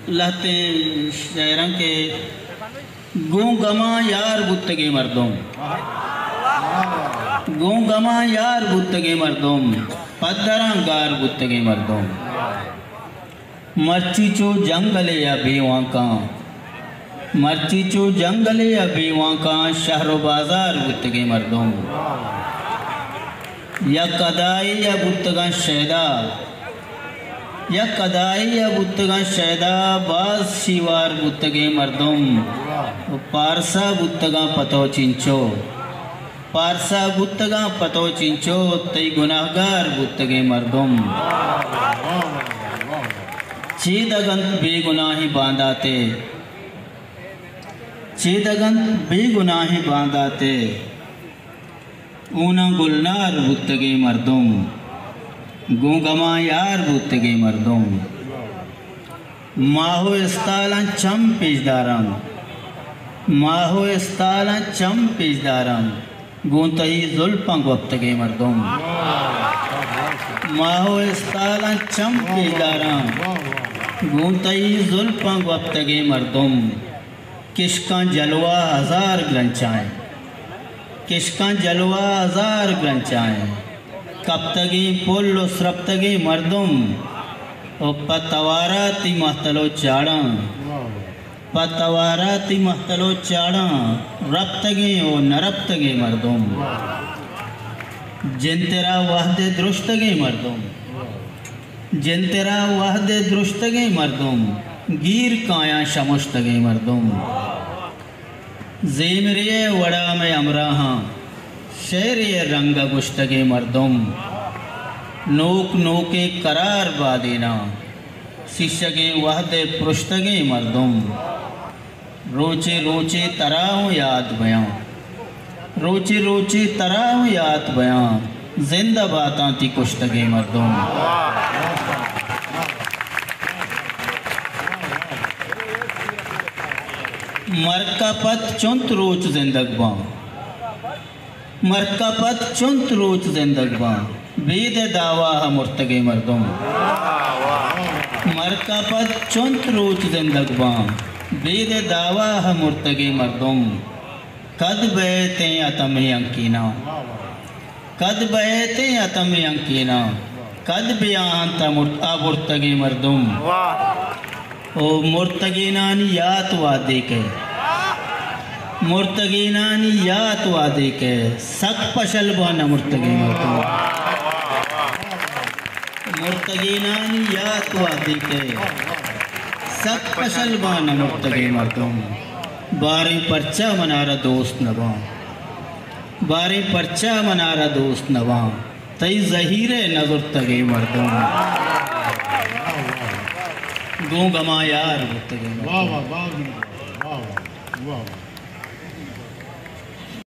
لہتیں شعراں کہ گوں گماں یار بوتگیں مردم، گوں گماں یار بوتگیں مردم، پدراں گار بوتگیں مردم۔ مرچی چو جنگلے ءَ بے وانکاں، مرچی چو جنگلے ءَ بے وانکاں، شہر و بازار بوتگیں مردم۔ یک ادائے ءَ بوتگاں شیدا، یک ادائے ءَ بوتگاں شیدا، باز شیوار بوتگیں مردم۔ و پارسا بوتگاں پتو چنچو، پارسا بوتگاں پتو چنچو، تئی گناہگار بوتگیں مردم۔ چیدگ انت بے گناہیں بانداتے، چیدگ انت بے گناہیں بانداتے، اوناں گلنار بوتگیں مردم، گوں گماں یار بوتگیں مردم۔ ماہ و استالاں چم پیش داراں، ماہ و استالاں چم پیش داراں، گوں تئی زلپاں گوپتگیں مردم۔ ماہ و استالاں چم پیش داراں، گوں تئی زلپاں گوپتگیں مردم۔ کشکاں جلوہ ہزار گرنچائیں، کشکاں جلوہ ہزار گرنچائیں، کپتگیں پل و سرپتگیں مردم، و پہ توارا تئی مہتل و چاڑاں، پہ توارا تئی مہتل و چاڑاں، رپتگیں و نرپتگیں مردم۔ جنترا وہد درشتگیں مردم، جنترا وہد درشتگیں مردم، گیر کایاں شمشتگیں مردم۔ زیمرے ءِ وڑا مئے ہمراہاں، شعرے ءِ رنگ ءَ گوشتگیں مردم۔ نوک نوکیں قرار بادیناں، سیشگیں وہد ءِ پرشتگیں مردم۔ روچے روچے ترا اوں یات بیاں، روچے روچے ترا اوں یات بیاں، زندہ باتاں تئی کشتگیں مردم۔ مرگ ءَ پد چنت روچ زندگ باں، مرگ ءَ پد چنت روچ زندگ باں، بید ءِ دعوا ءَ مرتگیں مردم۔ مرگ ءَ پد چنت روچ زندگ باں، بید ءِ دعوا ءَ مرتگیں مردم۔ کد بئیتیں اتمیں ہنکیناں، کد بئیتیں اتمیں ہنکیناں، کد بیاہنت ءَ مرت-، ءَ برتگیں مردم۔ او مرتگینانی یات وہدے کئے، مرتگینانی یات وہدے کئے، سک پشل باں نہ مرتگیں مردم۔ مرتگینانی یات وہدے کئے، سک پشل باں نہ مرتگیں مردم۔ باریں پرچا منارا دوست نہ باں، باریں پرچا منارا دوست نہ باں، تئی زہیر ءِ نہ زرتگیں مردم۔ گوں گماں یار بوتگیں مردم۔ واہ واہ، باز منت وار، واہ واہ، واہ واہ۔